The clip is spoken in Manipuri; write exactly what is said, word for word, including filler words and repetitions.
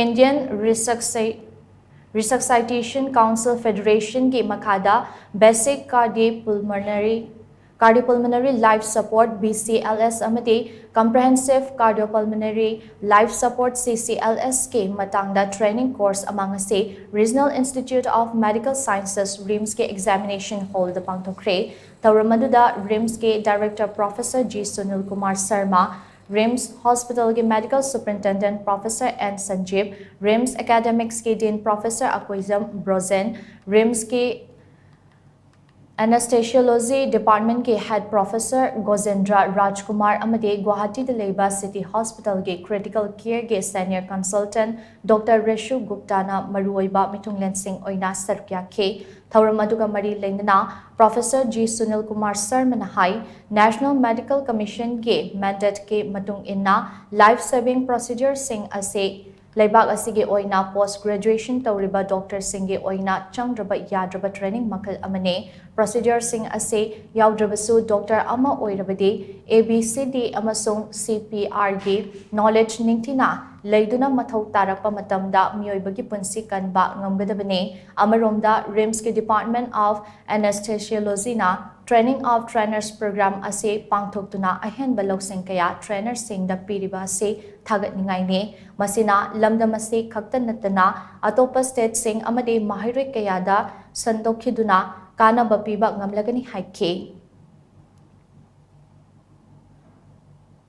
Indian Resusci- Resuscitation Council Federation ꯒꯤ ꯃꯈꯥꯗ Basic Cardiopulmonary Cardiopulmonary Life Support, B C L S, ꯑꯃꯗꯤ Comprehensive Cardiopulmonary Life Support, C C L S, ꯀꯤ ꯃꯇꯥꯡꯗ training course ꯑꯃ ꯉꯁꯤ Regional Institute of Medical Sciences, RIMS ꯀꯤ examination hall ꯗ ꯄꯥꯡꯊꯣꯛꯈ꯭ꯔꯦ꯫ ꯊꯧꯔꯝ ꯑꯗꯨꯗ RIMS ꯀꯤ Director Professor G Sunil Kumar Sharma, RIMS Hospital ꯒꯤ Medical Superintendent Professor N Sanjeev, RIMS Academics ꯀꯤ Dean Professor Akoijam Brojen, RIMS ꯀꯤ Anesthesiology Department ꯀꯤ Head Professor Gojendra Rajkumar ꯑꯃꯗꯤ ꯒꯨꯋꯥꯍꯥꯇꯤꯗ ꯂꯩꯕ City Hospital ꯒꯤ Critical Care ꯒꯤ Senior Consultant Doctor Reshu Gupta ꯅ ꯃꯔꯨꯑꯣꯏꯕ ꯃꯤꯊꯨꯡꯂꯦꯟꯁꯤꯡ ꯑꯣꯏꯅ ꯁꯔꯨꯛ ꯌꯥꯈꯤ꯫ ꯊꯧꯔꯝ ꯑꯗꯨꯒ ꯃꯔꯤ ꯂꯩꯅꯅ Professor G Sunil Kumar Sharma ꯅ ꯍꯥꯏ, National Medical Commission ꯒꯤ mandate ꯀꯤ ꯃꯇꯨꯡ ꯏꯟꯅ life saving procedure ꯁꯤꯡ ꯑꯁꯤ ꯂꯩꯕꯥꯛ ꯑꯁꯤꯒꯤ ꯑꯣꯏꯅ post graduation ꯇꯧꯔꯤꯕ doctor ꯁꯤꯡꯒꯤ ꯑꯣꯏꯅ ꯆꯪꯗ꯭ꯔꯕ ꯌꯥꯗ꯭ꯔꯕ training ꯃꯈꯜ ꯑꯃꯅꯤ꯫ Procedure ꯁꯤꯡ ꯑꯁꯤ ꯌꯥꯎꯗ꯭ꯔꯕꯁꯨ doctor ꯑꯃ ꯑꯣꯏꯔꯕꯗꯤ A B C D ꯑꯃꯁꯨꯡ C P R ꯒꯤ knowledge ꯅꯤꯡꯊꯤꯅ ꯂꯩꯗꯨꯅ ꯃꯊꯧ ꯇꯥꯔꯛꯄ ꯃꯇꯝꯗ ꯃꯤꯑꯣꯏꯕꯒꯤ ꯄꯨꯟꯁꯤ ꯀꯟꯕ ꯉꯝꯒꯗꯕꯅꯤ꯫ ꯑꯃꯔꯣꯝꯗ RIMS ꯀꯤ Department of Anesthesiology ꯅ Training of Trainers Program ꯑꯁꯤ ꯄꯥꯡꯊꯣꯛꯇꯨꯅ ꯑꯍꯦꯟꯕ ꯂꯧꯁꯤꯡ ꯀꯌꯥ trainer ꯁꯤꯡꯗ ꯄꯤꯔꯤꯕ ꯑꯁꯤ ꯊꯥꯒꯠꯅꯤꯡꯉꯥꯏꯅꯤ꯫ ꯃꯁꯤꯅ ꯂꯝꯗꯝ ꯑꯁꯤ ꯈꯛꯇ ꯅꯠꯇꯅ ꯑꯇꯣꯞꯄ state ꯁꯤꯡ ꯑꯃꯗꯤ ꯃꯍꯩꯔꯣꯏ ꯀꯌꯥꯗ ꯁꯟꯗꯣꯛꯈꯤꯗꯨꯅ ꯀꯥꯟꯅꯕ ꯄꯤꯕ ꯉꯝꯂꯒꯅꯤ ꯍꯥꯏꯈꯤ꯫